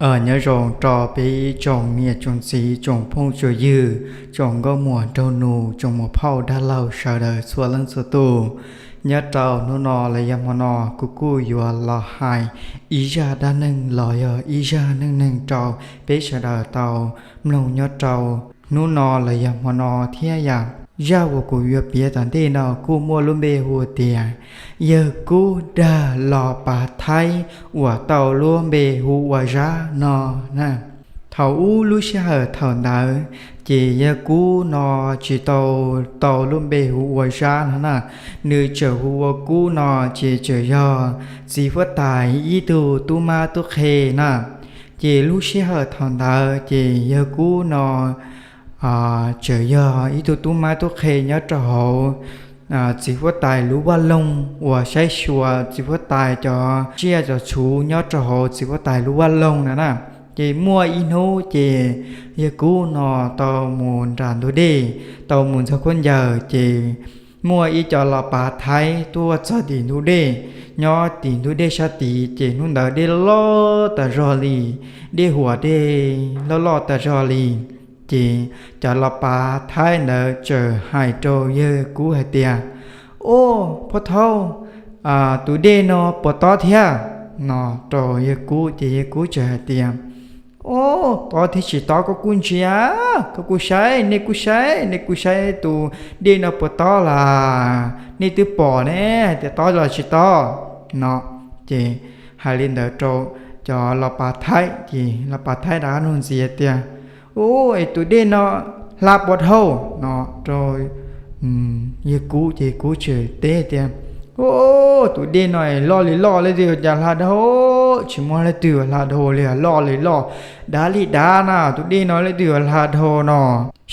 Nyob zoo rau peb ib tsoom niam tsoom txiv, tsoom phooj tsoom ywg, tsoom nkauj muam nraug nus, tsoom muam phauj dab laug sawv daws txhua leej txhua tus. Nyob rau hnub no los yog hmo no kuv kuj yuav los hais ib zaj dab neeg los yog ib zaj neej neeg rau peb sawv daws tau mloog nyob rau hnub no los yog hmo no thiab yom. Zaj uas kuv yuav piav tom ntej no kuj muaj lub npe hu tias yawg kub dag los pav thaib uas tau lub npe hu ua Zab no na. Thaum ub lub sij hawm thaum ntawd ces yawg kub no tsis tau tau lub npe hu ua Zab no na, nws tseem hu ua Kub no ces tseem yog txiv huab tais ib tug tub mab tub qhe na. Ces lub sij hawm thaum ntawd ces yawg kub no tseem yog ib tug tub mab tub qhe nyob rau hauv txiv huab tais lub vaj loog uas saib xyuas txiv huab tais cov tsiaj cov txhu nyob rau hauv txiv huab tais lub vaj loog na na. Ces muaj ib hnub ces yawg kub no tau mus nram ntug dej, tau mus ntxuag khaub ncaws ces muaj ib co los pav thaib tuaj txog tim ntug dej. Nyob tim ntug dej sab tid ces hnub ntawd dej loj tas zog li, dej huam dej loj loj tas zog li. Ces cov los pav thaib ntawd txawm hais rau yawg kub hais tias, Ub, phob thaub, tus dej no puas tob thiab? No rau yawg kub ces yawg kub txawm hais tias, Ub, tob thiab tsis tob koj kuj ntsia, koj kuj saib, nej kuj saib, nej kuj saib tus dej no puas tob las, nej twb pom ne, hais tias tob los tsis tob. No ces hais li ntawd rau cov los pav thaib ces los pav thaib rov qab nug ntxiv tias, Ub, es tus dej no hla puas dhau? No rau yawg kub ces kub txawm teb tias, Ub, tus dej no loj li loj, leej twg yuav cas hla dhau, tsis muaj leej twg yuav hla dhau li, loj li loj, dav li dav na, tus dej no leej twg yuav hla dhau no.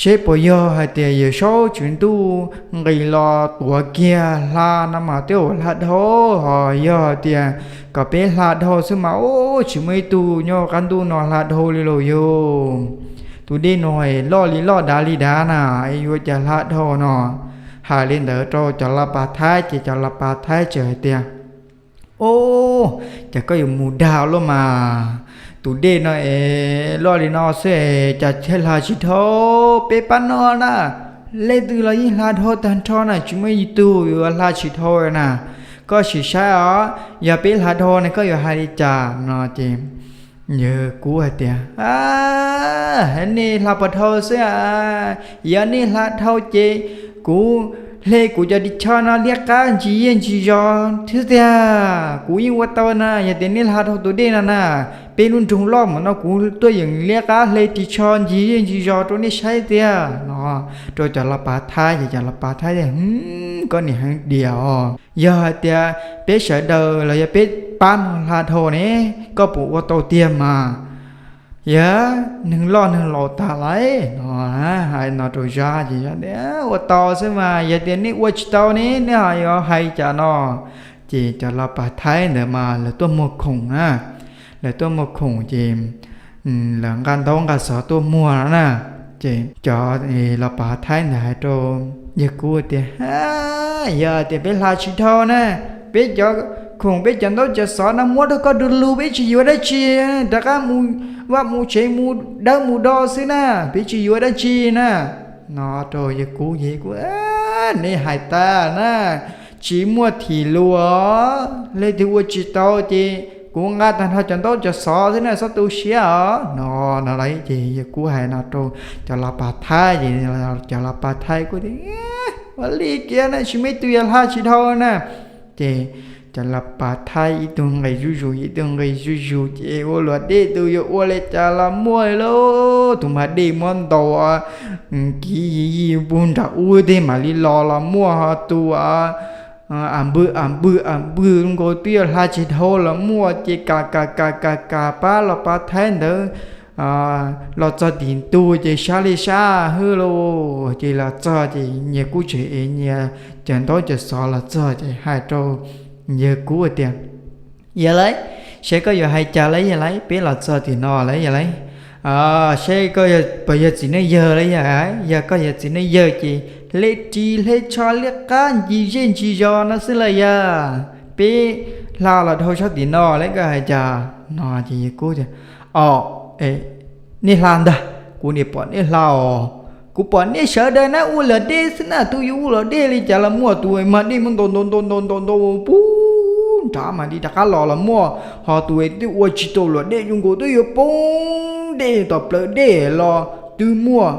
Seb puas yog hais tias Yawm Saub Tswv Ntuj nqis los tuav kiag hla no mas twb hla dhau, ho yog tias kom peb hla dhau xwb mas ub, tsis muaj ib tug nyob qab ntuj no hla dhau li lauj yog. Tus dej no loj li loj dav li dav na, yuav cas hla dhau no. Hais li ntawd rau cov los pav thaib ces cov los pav thaib txawm hais tias, Ub, cas koj yuav mus dag luaj mas, tus dej no es loj li no xwb es cas thiaj hla tsis dhau, peb pab no na, leej twg los yeej hla dhau tag nrho na, tsis muaj ib tug yuav hla tsis dhau na. Koj sim saib os, yog peb hla dhau ne koj yuav hais li cas? No ces yawg kub hais tias, Nej hla puas dhau xwb a, yog nej hla dhau ces kuv hle kuv cov ris tsho no liab qab ntsis yej ntsis zos thiab tiag, kuv yeej ua tau na, yog tias nej hla dhau tus dej no na, peb lub nroog loj mus no kuv tuaj yeem liab qab hle ris tsho ntsis yej ntsis zos rau nej saib tiag. No rau cov los pav thaib ces cov los pav thaib tias, Koj niam heev diam os, yog hais tias peb sawv daws los yog peb pab no hla dhau ne, koj puas ua tau tiag mas? Yog neeg loj neeg laus tag lawm no. Hais no rau Zab ces Zab tias, Ua tau xwb mas, yog tias nej ua tsis tau ne nej ho yuav hais cas no? Ces cov los pav thaib ntawd mas lawv tuaj muag khoom na, lawv tuaj muag khoom ces lawv nqa ntaub nqa xov tuaj muag no na. Ces cov los pav thaib ntawd hais rau yawg kub tias, Yog tias peb hla tsis dhau na, peb cov khoom peb cov ntaub cov xov no muab rau koj du lug, peb tsis yuav dab tsi, rov qab mus vaj mus tsev mus dawb mus do xwb na, peb tsis yuav dab tsi na. No rau yawg kub ces, Nej hais tag na, tsis muaj thim lus, leej twg ua tsis tau ces kuv nqa tag nrho cov ntaub cov xov xwb na, txhob tu siab os. No no lawm ces yawg kub hais no rau cov los pav thaib ces cov los pav thaib kuj tias, Ua li kiag na, tsis muaj ib tug yuav hla tsis dhau na. Ces cov los pav thaib ib tug nqis zuj zus ib tug nqis zuj zus ces ua luam dej tus yuav ua li cas los muaj li lauj. Tus mas dej muab ntaus kiv yig yig puag nram ub teg mam li los los muaj, ho tus a npwj a npwj a npwj nkaus twb yuav hla tsis dhau los muaj. Ces kam kam kam kam kam pab los pav thaib ntawd los txog tim ntug ces sab li sab hwb lauj. Ces los txog ces nyias kuj tseem ev nyias cov ntaub cov xov los txog ces hais rau yawg kub tias, Yog lawm, seb koj yuav hais cas lawm yog lawm, peb los txog tim no lawm yog lawm. Seb koj puas yog txiv neej yawg lawm yog, yog koj yog txiv neej yawg ces hle ris hle tsho liab qab ntsis zej ntsis zos no xwb lawm yog, peb hla los dhau sab tim no lawm koj hais cas? No ces yawg Kub tias, Aub, nej hla ntag, kuv niam pom nej hla os. Kuv pom nej sawv daws na ua luam dej xwb na, tus yuav ua luam dej li cas los muaj, tus mag dej muaj ntau ntau ntau ntau ntau ntau pub nrad mas li rov qab los los muaj, ho tus twb ua tsis tau luam dej zoo nkaus twb yuav poob dej tom plawv dej los twb muaj,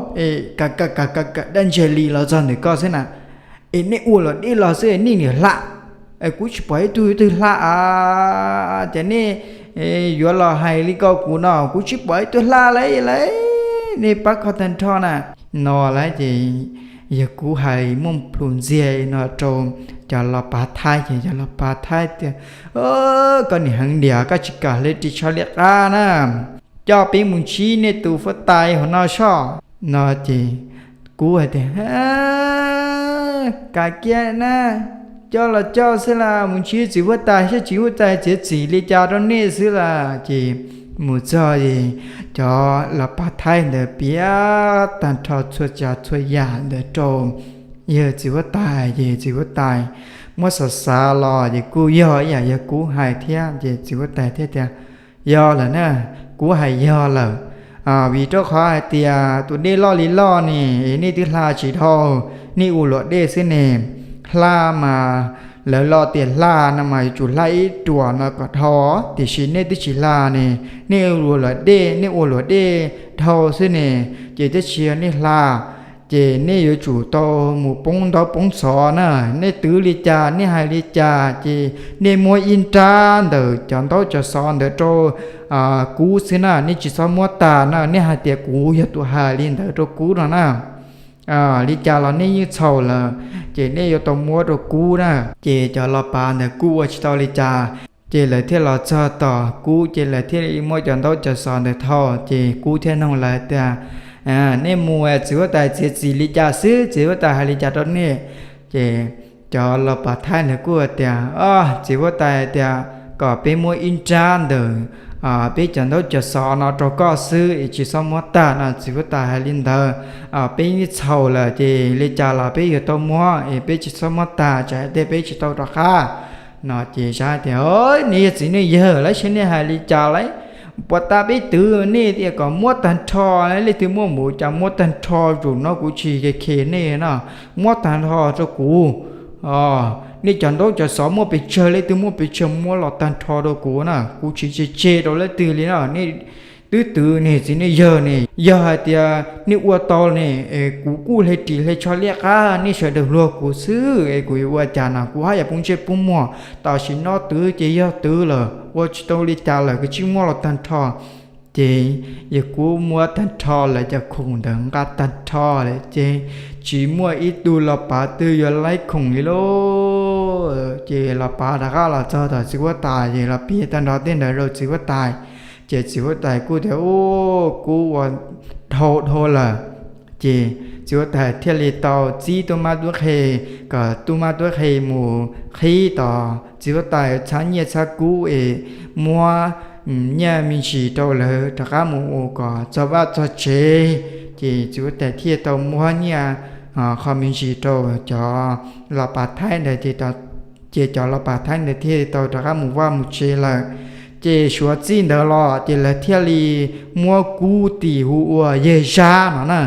ka ka ka ka dab ntseg li los txog ntawm koj xwb na. Es nej ua luam dej los xwb nej niam hla, kuv tsis pom ib tug twg hla a. Ces nej yuav los hais li ko kuv no, kuv tsis pom ib tug hla li lawm, nej pab koj tag nrho na. No lawm ces yawg Kub hais muaj plhus ntxiag no rau cov los pav thaib, ces cov los pav thaib tias, Koj niam heev tiag, koj tsis kam hle ris tsho liab qab na, coj peb mus ntsib nej tus huab tais hauv no soj. No ces Kub hais tias, Kam kiag na, coj los coj xwb las, mus ntsib txiv huab tais saib txiv huab tais txiav txim li cas rau nej xwb las. Ces mus txog es cov los pav thaib ntawd piav tag nrho txhua tsav txhua yam ntawd rau yawg txiv huab tais, ces txiv huab tais muab xav xav los ces kuj yog ib yam yawg Kub hais thiab, ces txiv huab tais thiaj tias, Yog lawm na, kuv hais yog lawm. Vim rau qhov hais tias tus dej loj li loj ne, nej twb hla tsis dhau, nej ua luam dej xwb ne. Hla mas lawv los tias hla no mas yuav tsum hla ib ruam no kom dhau, tiam sis nej twb tsis hla ne, nej ua luam dej, nej ua luam dej dhau xwb ne, ces twb tsis yog nej hla. Ces nej yuav tsum tau mus poob ntaub poob xov na, nej twv li cas nej hais li cas ces nej muab ib nrab ntawm cov ntaub cov xov ntawd rau kuv xwb na, nej tsis txhob muab tag na. Nej hais tias kuv yog tus hais li ntawd rau kuv no na, li cas los nej yeej txhaum lawm, ces nej yuav tau muab rau kuv na. Ces cov los pav ntawd kuj ua tsis tau li cas, ces lawv thiaj los txog tom kuv, ces lawv thiaj li muab cov ntaub cov xov ntawd thau, ces kuv thiaj nug lawv tias, Nej mus txiv huab tais txiav txim li cas xwb, txiv huab tais hais li cas rau nej? Ces cov los pav thaib ntawd kuj tias, Txiv huab tais tias kom peb muab ib nrab ntawm peb cov ntaub cov xov no rau koj xwb es tsis txhob muab tag no, txiv huab tais hais li ntawd. Peb yeej txhaum lawm ces li cas los peb yuav tau muab es peb tsis txhob muab tag, tsam tej peb tsis tau rov qab. No ces Zab tias, Nej yog txiv nej yawg lawm saib nej hais li cas lawm. Puas tas peb twv nej tias kom muab tag nrho, leej twg muaj mus cas muab tag nrho, zaum no kuv tsis khe khe nej no, muab tag nrho rau kuv. Nej cov ntaub cov xov muaj pes tsawg, leej twg muaj pes tsawg muab los tag nrho rau kuv na, kuv tsis tseg tseg rau leej twg li na. Nej twb twv nej txiv nej yawg ne, yog hais tias nej ua tau ne, kuv kuj hle ris hle tsho liab qab, nej sawv daws luag kuv xwb es kuv yuav ua cas no, kuv haj yam poob ntsej poob muag. Tam sim no twv ces yog twv lawm, ua tsis tau li cas lawm, kuv tsis muab los tag nrho. Ces yawg kuj muab tag nrho lawv cov khoom ntawd nqa tag nrho lawm ces tsis muaj ib tug los pav twg yuav laib khoom li lauj. Ces los pav rov qab los txog tom txiv huab tais ces los piav tag nrho tej ntawd rau txiv huab tais. Ces txiv huab tais kuj tias, Ub, kuv ua dhau dhau lawm. Ces txiv huab tais thiaj li tau txib tub mab tub qhe kom tub mab tub qhe mus qhib tos txiv huab tais txhab nyiaj txhab kub es muab nyiaj me ntsis rau lawv rov qab mus ua kom txog vaj txog tsev. Ces txiv huab tais thiaj tau muab nyiaj qho me ntsis rau cov los pav thaib ntawd, ces cov los pav thaib ntawd thiaj tau rov qab mus vaj mus tsev lawm. Ces suav txij ntawd los ces lawv thiaj li muab kub tis hu ua yawg Zab no na.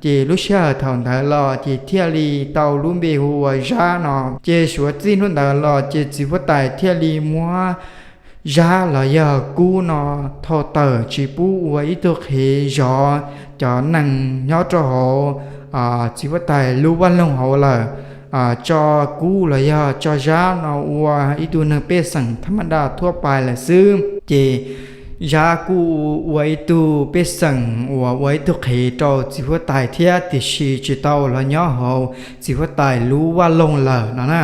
Ces lub sij hawm thaum ntawd los ces thiaj li tau lub npe hu ua Zab no. Ces suav txij hnub ntawd los ces txiv huab tais thiaj li muab Zab los yog kub no thau tawm tsis pub ua ib tug qhev zov cov neeg nyob rau hauv txiv huab tais lub vaj loog hauv lawm. Tso kub los yog tso Zab no ua ib tug neeg pej xeem thab maj daj thuab pais lawm xwb. Ces Zab kuj ua ib tug pej xeem uas ua ib tug qhev rau txiv huab tais thiab, tiam sis tsis tau los nyob hauv txiv huab tais lub vaj loog lawm no na.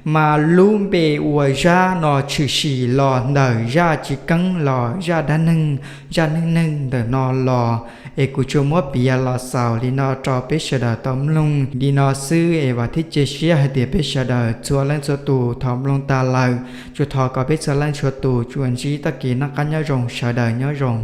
Mas lub npe ua Zab no tshwm sim los ntawm zaj Tsis Keeb los zaj dab neeg, zaj neej neeg ntawm no los, es kuv tsuas muab piav los xaus li no rau peb sawv daws tau mloog li no xwb es vam thiab cia siab hais tias peb sawv daws txhua leej txhua tus thaum mloog tas lawm, tsuas thov kom peb txhua leej txhua tus tsuas ntsib tag kis noj qab nyob zoo, sawv daws nyob zoo.